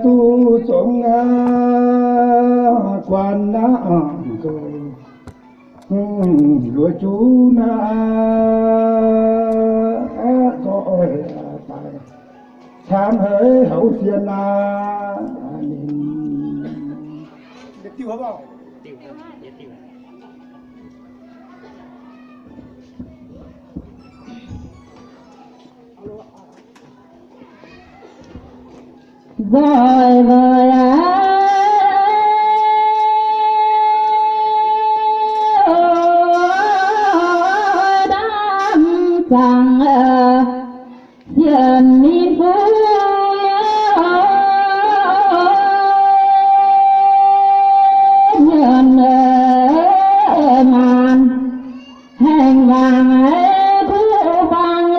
Duqv zongx aqv, guanh aqv, nzueic, luoqc juv naaiv, nzoih daaih camv haic houv sienx aqv. Ninh nzoih weic aqv, daaih zaangc sienx ninh fuqv nyienx maanc, haengh wangc kuv fangx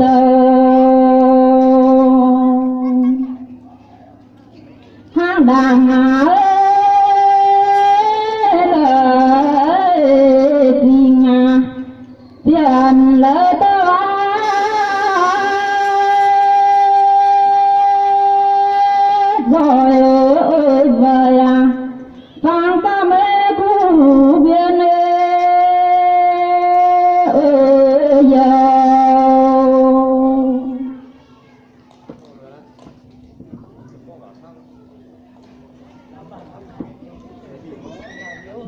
douh. Hnangv ndaangc aav, zingh aav, zienx la'dauh aav, nzoih weic aqv, fangx gapv maiv kuv mbienv yaac.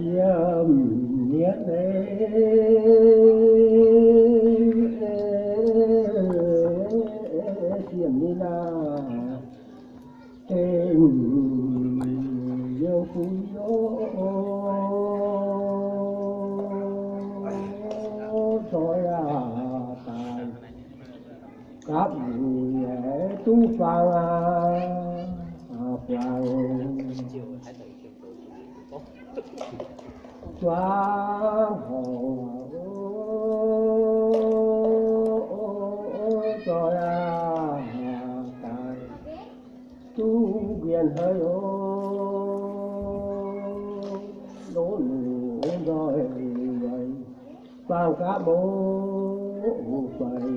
Yiem mienv leiz sienh ninh aah, dengh youh bun youh zoih aac daaih gapv nzueic duqv fangx aac, fangx zuangx horngc zoih aac daaih duqv mbienc haic oc. Longc nzueic fangx gapv mbuo fai.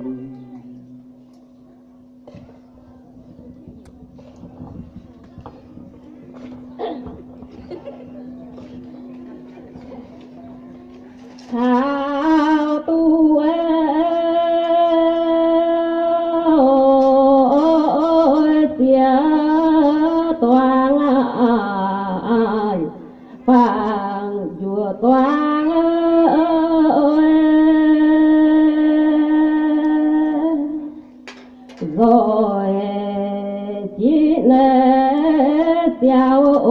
Taux duqv ziex duangc fangx njuov duangc, nzoih jiex naaiv ziouc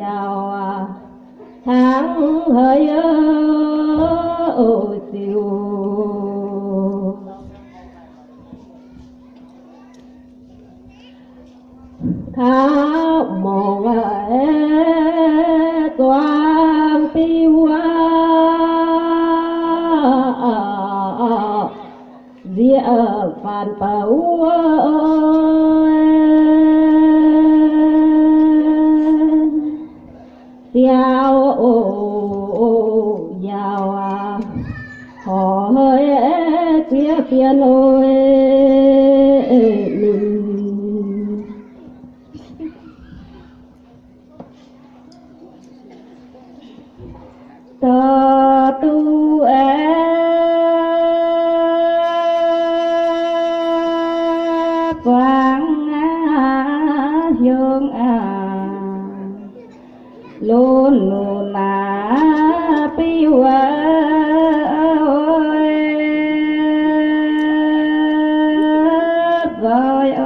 yaac hnangv haaix yaac ziux. Kaux mongc zuangx biuv nziex faanx bouc wuov, siau yaac horc haic fiev fien oc. Ninh dorh duqv aeqv, zuangx hiuv aac, lunx lunx naaiv biuv wuov, nzoih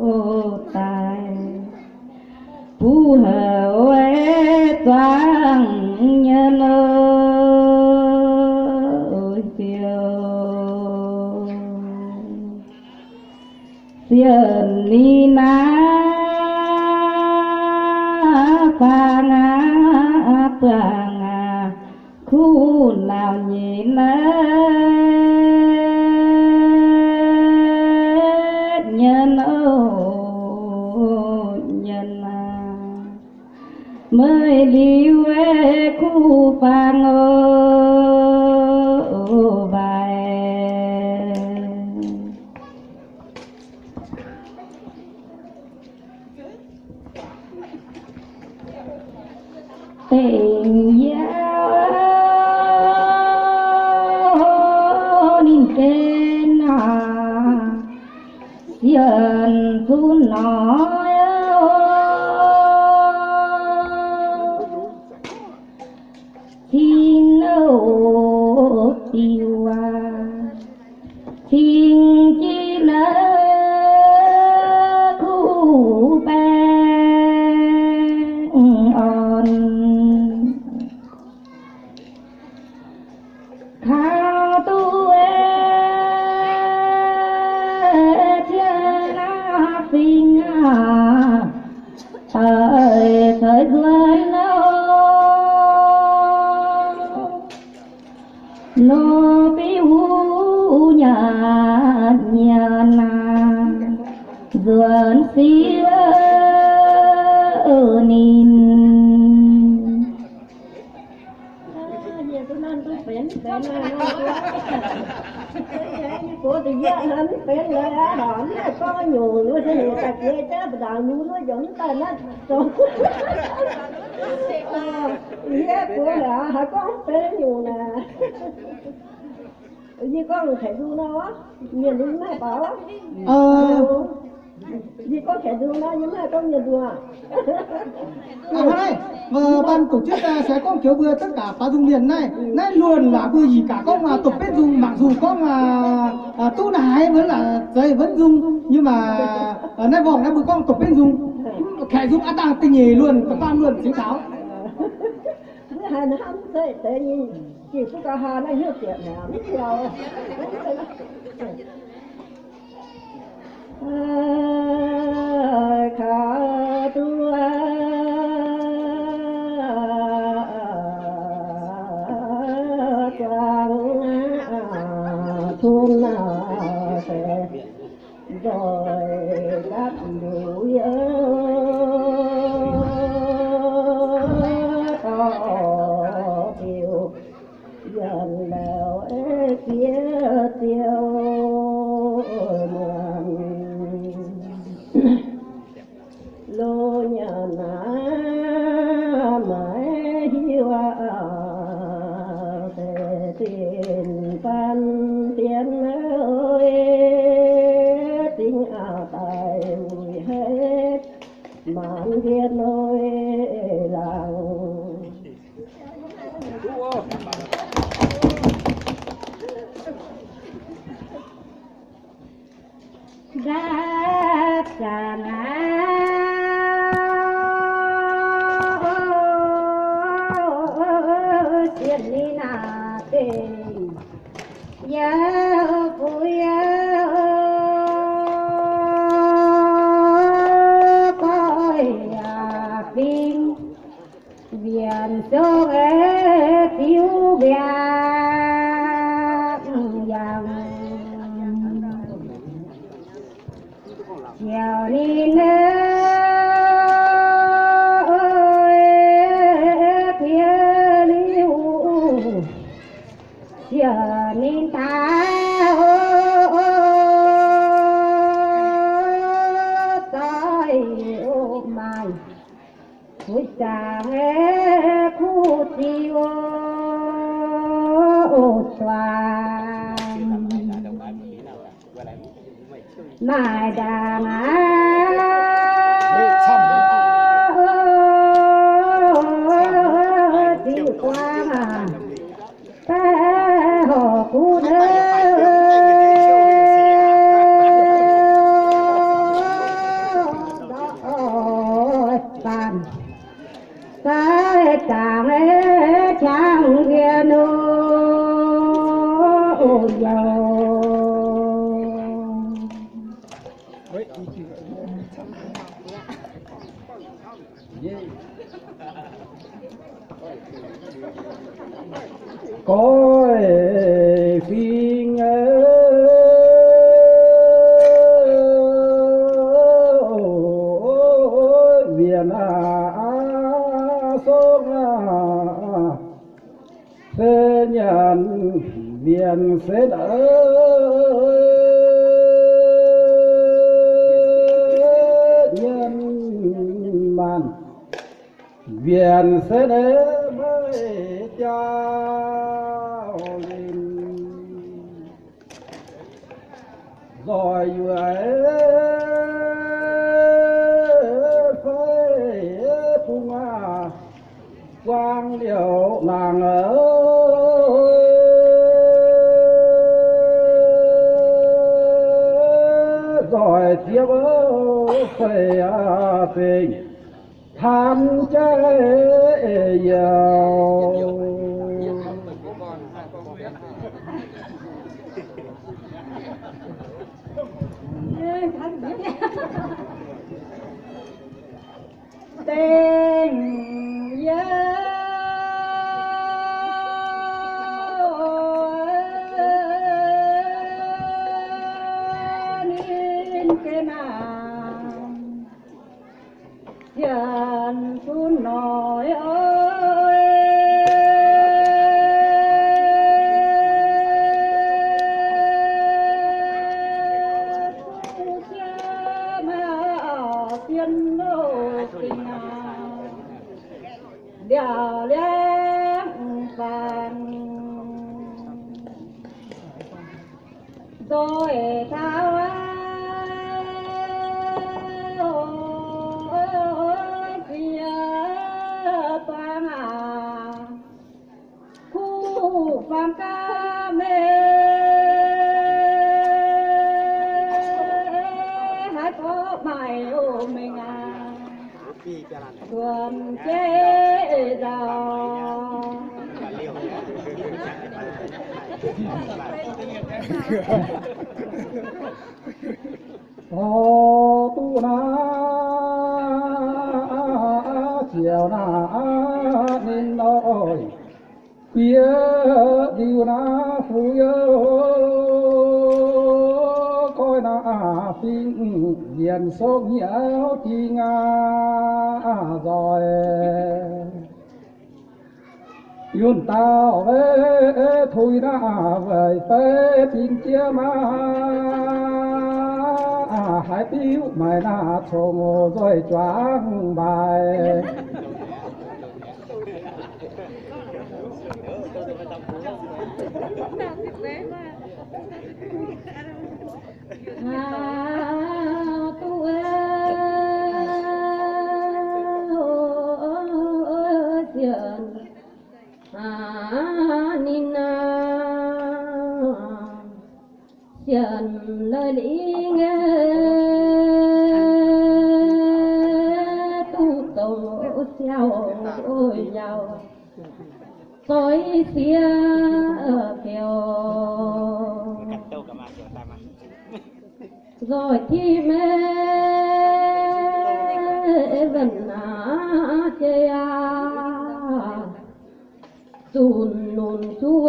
oc daaih buv haic zuangx nyei loz-fiuv. Sienx ninh naaiv fangx aqv, buangh aqv, kuv nauc nyei naaiv nyei loz nyei naaiv. Meih liuz kuv fangx oc, mbaix. Mengh yaac ninh gengh naaic, sienx zunv noic, cing diuh aac, cing jienv naaiv kuv baengh orn. Kaux duqv ziex naaiv fingx aac, daaih ceix nzuonx nor, nor biuv huv nyanc nyanc naaic, nzuonx siou ninh. Nyei buoz da'yietv hnangv mv benx lorqc aqv, mv haih gorngv nyungc wuov, se ninh daaih jiex jaav mbu'ndongx nyungc wuov, yaac mv daaih naaiv zoux. Yie buoz haic, haiz gorngv mv benx nyungc naaic. Yie gorngv kaeqv nzung nor, mienh mv haih baaux. Yie gorngv kaeqv nzung nor, yie mv haih gorngv mienh nzung aqv. Hnangv naaiv, ban tổ chức se gorngv joux mbuo tất cả baaux nzung mienh naaiv, naaiv luonh waac mbuo yaac gaax gorngv dopc betv nzung, mangc nzung gorngv duqv naaiv haaix, mbuo laaix zeiz mbuo nzung nyei maac. Naaiv worngh naaiv mbuo gorngv dopc betv nzung, kaeqv nzung aav dangh da'nyeic luonh, da'faam luonh cingx taux. Mv haiz hnamv zeiv deix nyei, jiex duqv gau haa naaiv hnyouv ziepc hnyangx mv biaux. Kaux duqv zuangx tun naaic se nzoih gapv nduqc yie dorh biux yuonh lauz jiex ziouc muonc. Lo nyanc naaiv maiv hiuv aqv, deix zinh faan dien, dingh auv daaih wuic haiv maanc ndiev noi laangc. Nqa'haav zanc aqv, sienx ninh naaic dingc yaac fu'juv yaac goiv yaac fingx, mbienc zong aeqv, ziux mbiaangc yangh. Ziouc ninh piex liuz, ziouc ninh daaih doix maaih fu'juv zaangc aeqv, kuv ziux duangc. Maaih ndaangc aqv, ziux duangc aac, daaih horpc kuv ndeic baanh. Daaih zaangc aeqv, qangx mbienc nor, o youz. Goiv fingx mbienc aac, song aac, se nyanc mbienc se nyanc maanh mbienc. Sienx se meih jauv-limc nzoih yuoqc fei bung aqv, guang liouc nangc nzoih ziepv fei bengh tan jaiv youh. Dengh youh ninh geh naaic, sienx zunv noic oix zuqc jiex maah, sien loz-zingh aac, ndiaauc liangv fangx. Nzoih taux aqv, ziex bang aac, kuv fangx gaax mengh, haiz gorqv maaih oc mengh aac. Tuonx jeiv nzauh. Dorh duqv naaiv ziouc naaiv ninh oix bieqc ndiux naaiv fu'juv, goiv naaiv fingx yienc sou hnyouv dingh aqv nzoih. Yunh dauh weic tuix naaiv weic fei dingh jiex maah, haiz diuv maaih naaiv congx nzoih juangc mbaaix. Aa, duqv sienx ninh aac, sienx la'lingh duqv dongh siau yauh, zoih siev fioux. Nzoih ti maiv venc naaiv jiex aqv, zunc nunc zuqc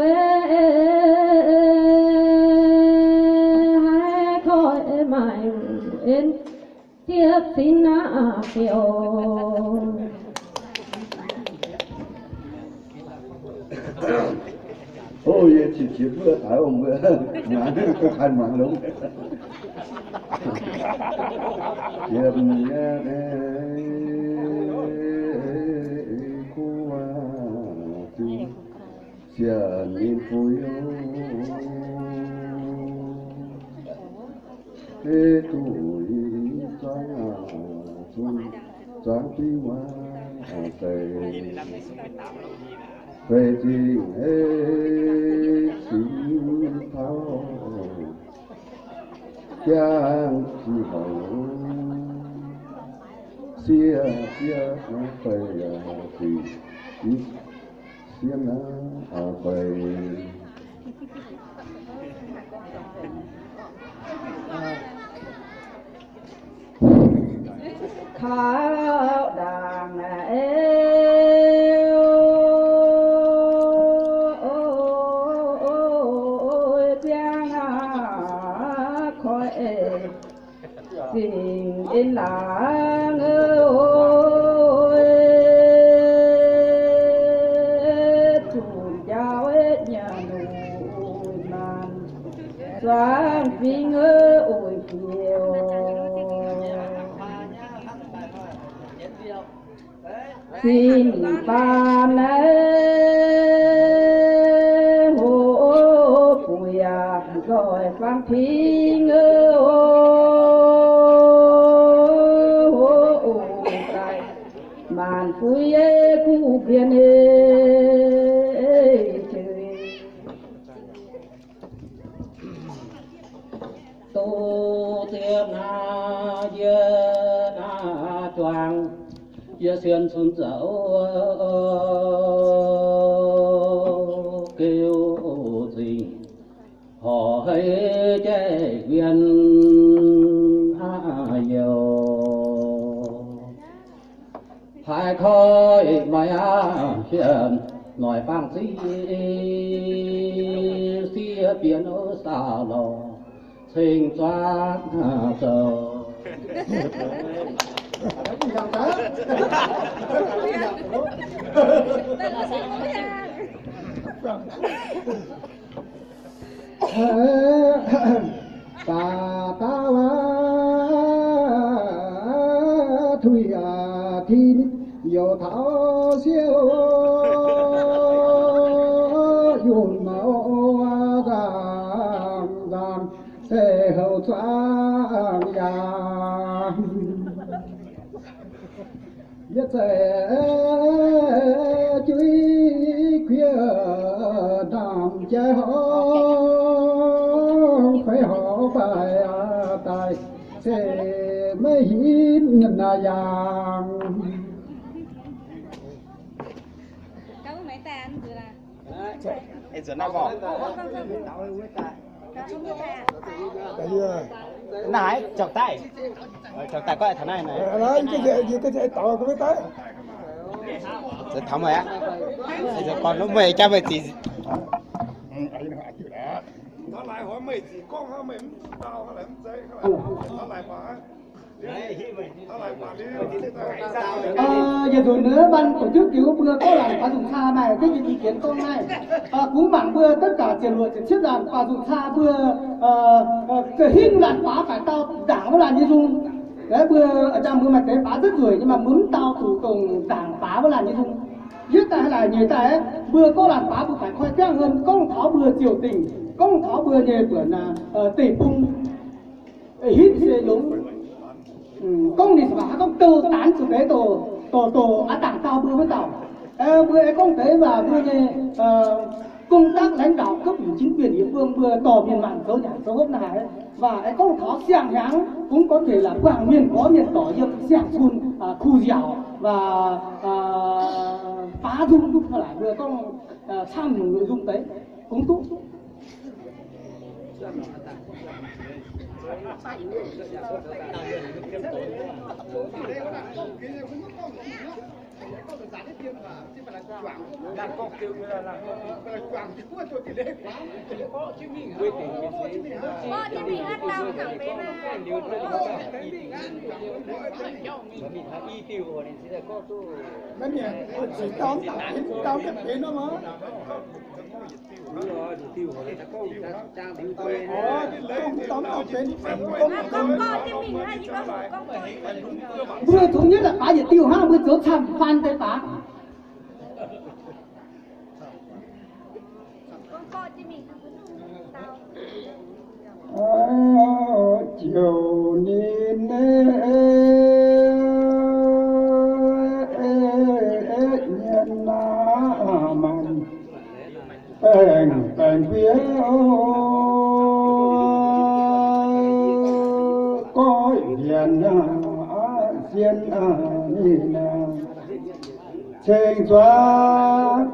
haiz koiv maaih en ziepc sin naaiv fioux. Ov, yie qiex qiex mbuo taux mbuo, mangc duqv kanh mangc longx. Yiem nyei kuv zinh sienx ninh fu'juv, duqv zuangx, zuangx diuv deix, feix zingh heix sin taux jangx zinh hoc, siev siev naaiv feix, siev naaiv feix. Kaux ndaangc eix ziangh koiv zingh in laangz, zuqc njaaux nyanc maanc zuangx fingx oix fioux. Zinh baan naaiv hoc buic yaac nzoih fangx pingx, hoc daaih maanc fuix yie kuv mbienc ei jeic. Doqc ziepc naaiv yie naaiv juangc, yie sienx cun zoux geu zingh, horc hei jaiv wienx a'youz. Haiz koiv maiv aqv, sienx noic bangc ziqv siev bienx saauv lorh ceng zuangv zoux. Baac dauh aac, tuix aac, tin youc taux siouc, yungh mouc nzangc nzangc, se houc zuangx yaac. Yie zeiv juiv kuiv ndaamv-jaaix horngh, feix horngh fai daaih, se maiv hinv naaic yangh. Naaiv haaix, jauv daaih. Jauv daaih gorngv taux naaiv naaic. Taux meih aqv. Gorngv meih jaav meih ziqc. Yietc nzunc ninh mbuo ban tổ chức jienv mbuo gorngv laanh baax nzung caa maaih jienv nyei ý kiến gorngv naaiv. Kungx mangc mbuo tất cả ziepc luoqc ziepc cietv laanh baax nzung caa mbuo za'hingv laanh baax faix dau ndaangc wuov laanh nyei nzung. Mbuo jangx mbuo maaih deix baav zuqc nzueic nyei, maaih mbuo mv dau zuqc dongh ndaangc baav wuov laanh nyei nzung. Yietv daaih haaix laaic nyeic daaih, mbuo gorngv laanh baav mbuo faix koi biangv hen, gorngv taux mbuo ziouc dingc, gorngv taux mbuo nyei buonc deic-bung. Hitv se longx. Gorngv ninh se baac haaix gorngv douh daanx zuqc deix doc, doc, doc aqv, ndaangc dauh mbuo wuov dauh. Mbuo aengx gorngv deix waac mbuo nyei công tác lãnh đạo cấp ủy chính quyền địa phương mbuo dorh mienh maanh zoux nyanc zoux hopv naaiv haic. Waac aengx gorngv taux siang-hnyangx, kungx gorngv deix laaix buangh mienh gorx mienh dorc yiem siang-cun kuh nziaauc waac baav nzung, laaic mbuo gorngv camv nyungc nội dung deix kungx duqv. Mbuo thống nhất là baav yietc diuh hnangv, mbuo zoux camv faan deix baav. Ziouc ninh nyien maanh baengh baengh fiev, goiv mbienc sien ninh ceng zuangv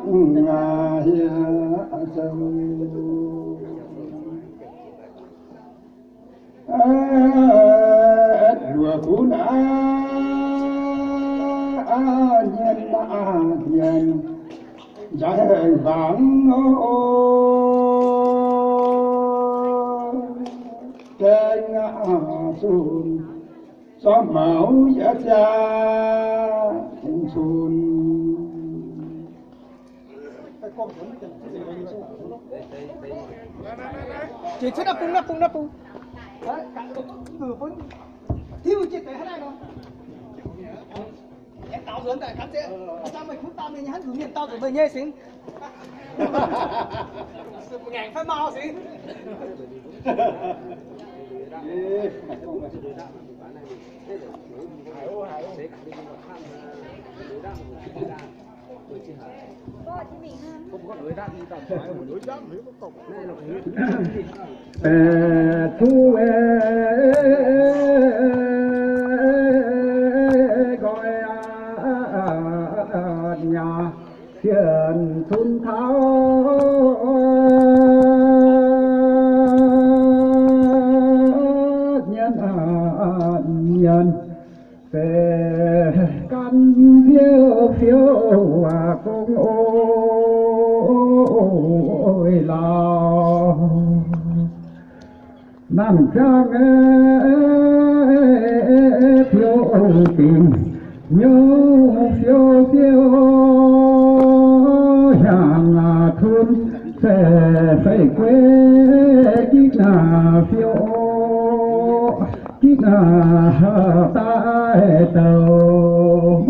hieh zoux. Luoqc gunv aqv, nyienx aqv, nyienx njaih hengx mbaangx, gaeng zunh, zorqv maux yietc jaa zunh. Jiex cuotv naaiv bung, naaiv bung, naaiv bung. Hiuv jiex deix hnangv naaiv nor. Ih zanc meih kuv daaih meih nyei hnangv nduqc mienh dau nzuqc meih nyei singx. Ngaengc fai mau singx. Zuqc nqoi nyaah sienx cun taux nyienz nyienz, se gan fiou fiou gong oix lauh. Namh jangv fiou dingc nyouv fiou fiou, hiaangx cun se fei guei gitv fiou, gitv daaih douc.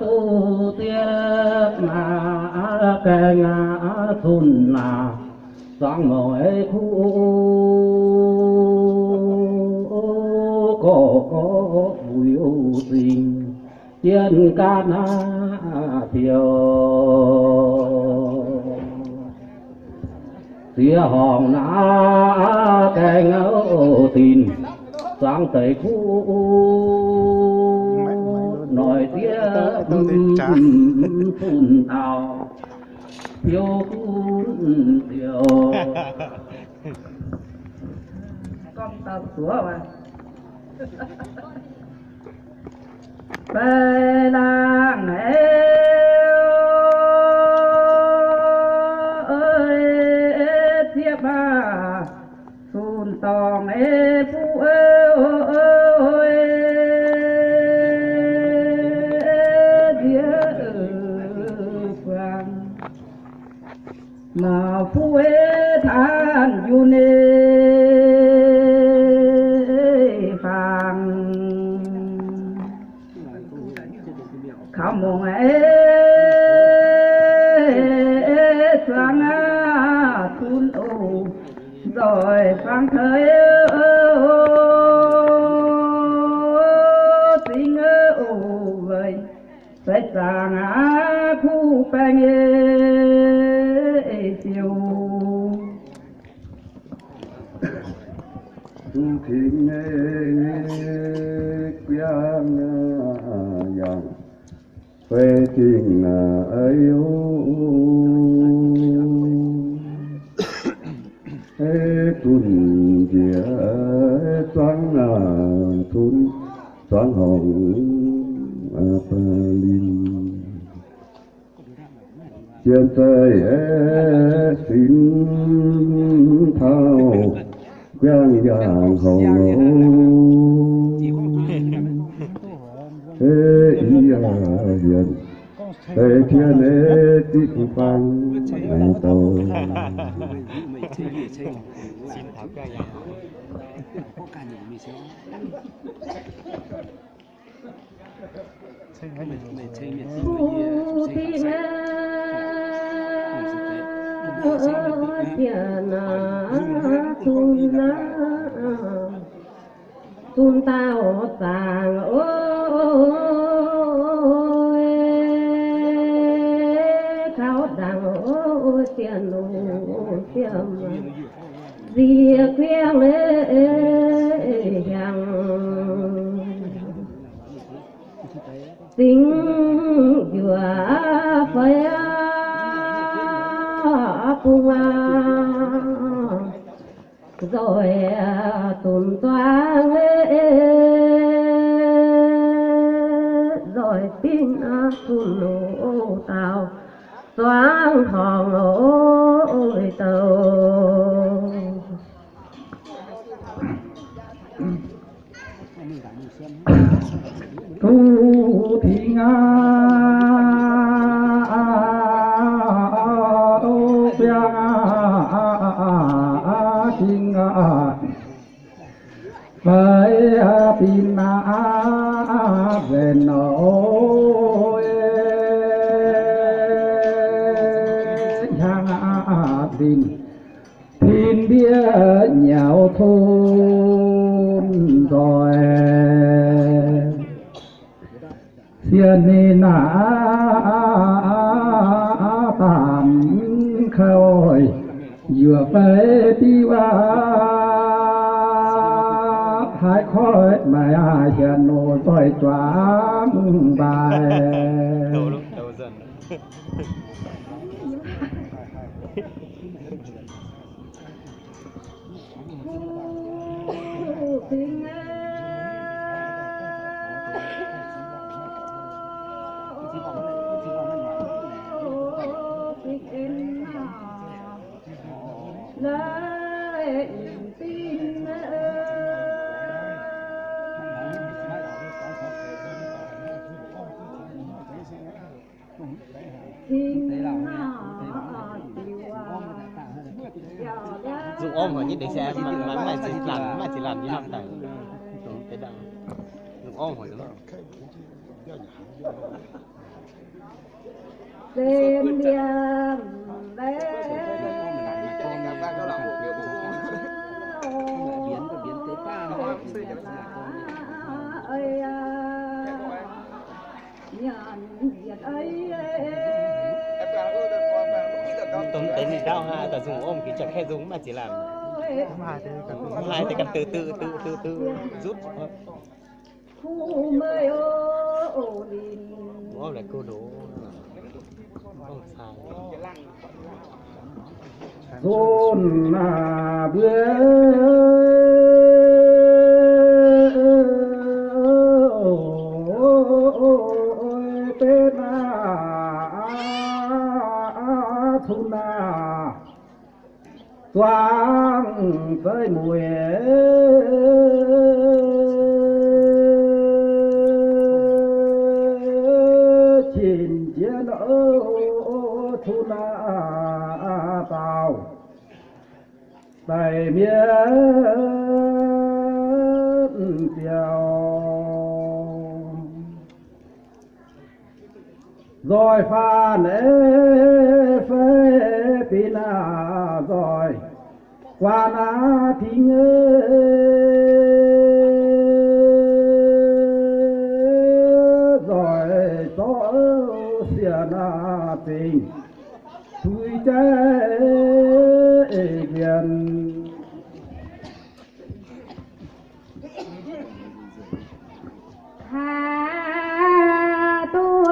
Duqv ziepc maaih gaengh zunh naaic, zangx mouz kuv gorx gorx wuic zingh jienv gaatv naaiv biouv. Ziex horngc naaiv gaengh dinc, zangx deix kuv noic ziex mv zunh dauh biouv gunv ziouc gorngv dauh zuoqv. Baeqc laangh heuc, ziepc maaih zunh dorngh ei fuqv, nziex buangh. Maaih fuqv ei taanv yunh ei fangx, kaux mungz ei zuangx aqv cun oc, nzoih fangx taux zingh oc weic. Seix zaangc aqv kuv baeng ei siou, duqv tengx ei guiangv yangh fei zingh aqv. Ei zunh njiec zuangx aqv, cun zuangx horngc ba'lin. Zien zeiv ei sinx taux guiangv yangh horngc oc. Ei ih hienx ei tien ei diqv fangx douh. Kuv tingx aqv, ziec naaiv cun naaiv, cun dauh zaangc oc, kaux ndaangc oc, sienh oc, sienh. Nziex guiangv ei hiaangx, zingx njuov feix aqv bung aqv, nzoih dunx zuangx ei, nzoih dinv aqv cun oc dauh zuangx horngc oc douh. Duqv tingx aqv, duqv biangh aqv, tingx aqv. Fai aqv, bin aqv, nzengc nor, o, hnyangx aqv, dingh tin ndiev nyaux tov nzoih. Sienh ninh naaic, daanh kaux yuoqc fai div waac, haiz koiv maaih hienx nor nzoih juangc mbaaix. Dungx orv haic nyei, deix se maiv maaih zinh laanh, maiv maaih zinh laanh nyei hnamv daaih. Dungx orv haic. Dongh deix ninh ndaauv hnangv, daaih nzung orv gix jaa kaeqv nzung maiv maaih zinh laanh. Mv haaix deix ganh deu deu deu deu deu nzutv. Orv la'guv ndoqc. Zunc naaic mbuo benx naaiv cun naaiv zuangx zeiv mueiz qinx jienv cun naaiv daauh daic mienh ziouc nzoih faanh fei bin naaiv nzoih guaan naaiv dingh, nzoih zorqv siec naaiv zingh tuix jaiv nquien. Taux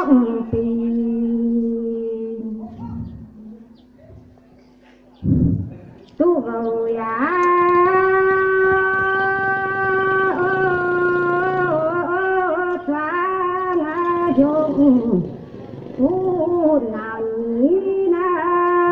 horngc dingc duqv nqox yaac zuangx hnyouv kuv nauc nyic naaiv.